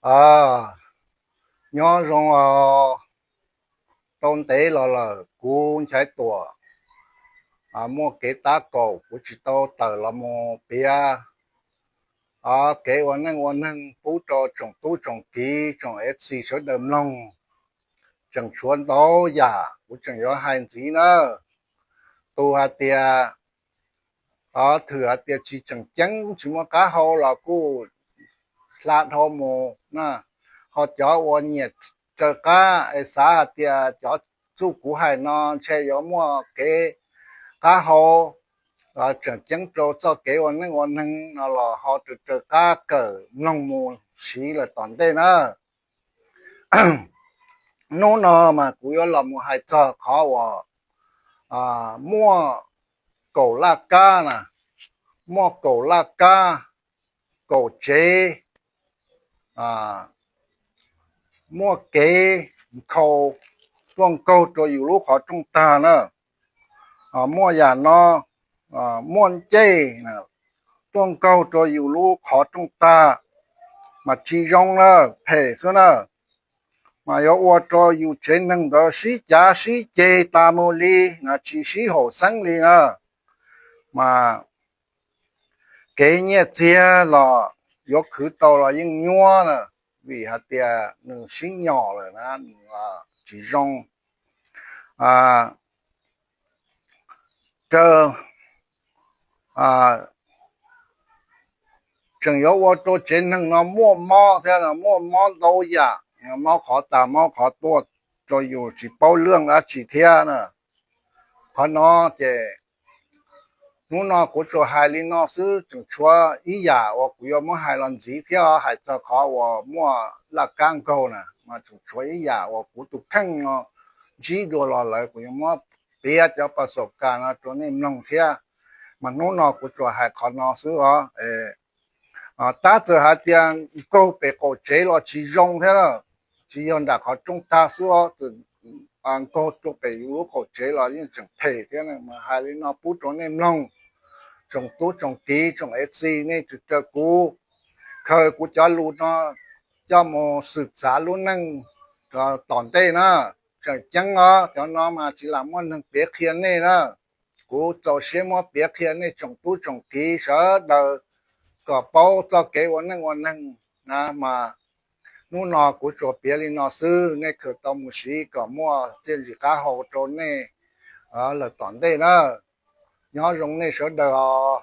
A, nyob zoo os. Tau ntev los lawm kuv Nchaiv Tuam muaj kev tab kaum kuv tsis tau tawm los mus piav kev ua neej ua neeg pub rau tsoom tub tsoom kiv tsoom F C sawv daws mloog. Tseem tshuav ntau yam kuv tseem yuav hais ntxiv na. Tus hais tias, o, thwm hais tias tsis tseem ceeb tsis muaj qab hau los kuj hla dhau mus na. Ho cov uas nyiam raws qab es xav hais tias cov txuj kuv hais no ntshe yuav muaj kev qab hau tseem ceeb rau txoj kev ua neej ua neeg no los ho raws raws qab kawm mloog mus siv lawm tom ntej na. Hnub no mas kuv yuav los mus hais txog qhov uas muaj kaum laj kab na, muaj kaum laj kab, kaum tsev, muaj kev nkhaus tuaj nkaug rau yus lub qhov rooj tag na. Muaj yam no, muaj ncej tuaj nkaug rau yus lub qhov rooj tag, mas tsis zoo na, phem xwb na. Mas yuav ua rau yus tsev neeg ntawd sib cav sib ceg tas mus li na, tsis sib haum xeeb li na. Mas kev nyiaj txiag los yuav khwv tau los yeej nyuab na, vim hais tias nws sib nyom lawm na, nws tsis zoo. Raws tseem yuav ua rau tsev neeg no muaj mob thiab, muaj mob ntau yam, mob qhov tas mob qhov tuaj, rau yus tsis paub lwj dab tsi thiab na. Qhov no ces hnub no kuv tsuas hais li no xwb, tseem tshuav ib yam uas kuv yuav muab hais los ntxiv thiab, hais txog qhov uas muaj laj kab nkaug na, mas tseem tshuav ib yam uas kuv tus kheej no ntsib dua los lawm, kuv yuav muab piav cov pas xaum kas no rau nej mloog thiab. Mas hnub no kuv tsuas hais qhov no xwb os. Tab txawm hais tias nkaug pem qaum tsev los tsis zoo thiab, tsis yog nram qhov rooj tag xwb os, txawm nkaug rau pem yus lub qaum tsev los yeej tseem phem thiab. Mas hais li no pub rau nej mloog, tsoom tub tsoom kiv tsoom F C nej raws kuv, khaws kuv cov lus no coj mus xwm txav lub neej tom ntej na. Tseem ceeb os, cov no mas tsis lam muaj neeg piav qhia nej na. Kuv txaus siab muab piav qhia nej tsoom tub tsoom kiv sawv daws kom paub txoj kev ua neej ua neeg na. Mas hnub no kuv tsuas piav li no xwb, nej khaws tau mus siv kom muaj txiaj ntsig qab hau rau nej lawm tom ntej na. Nyob zoo nej sawv daws os.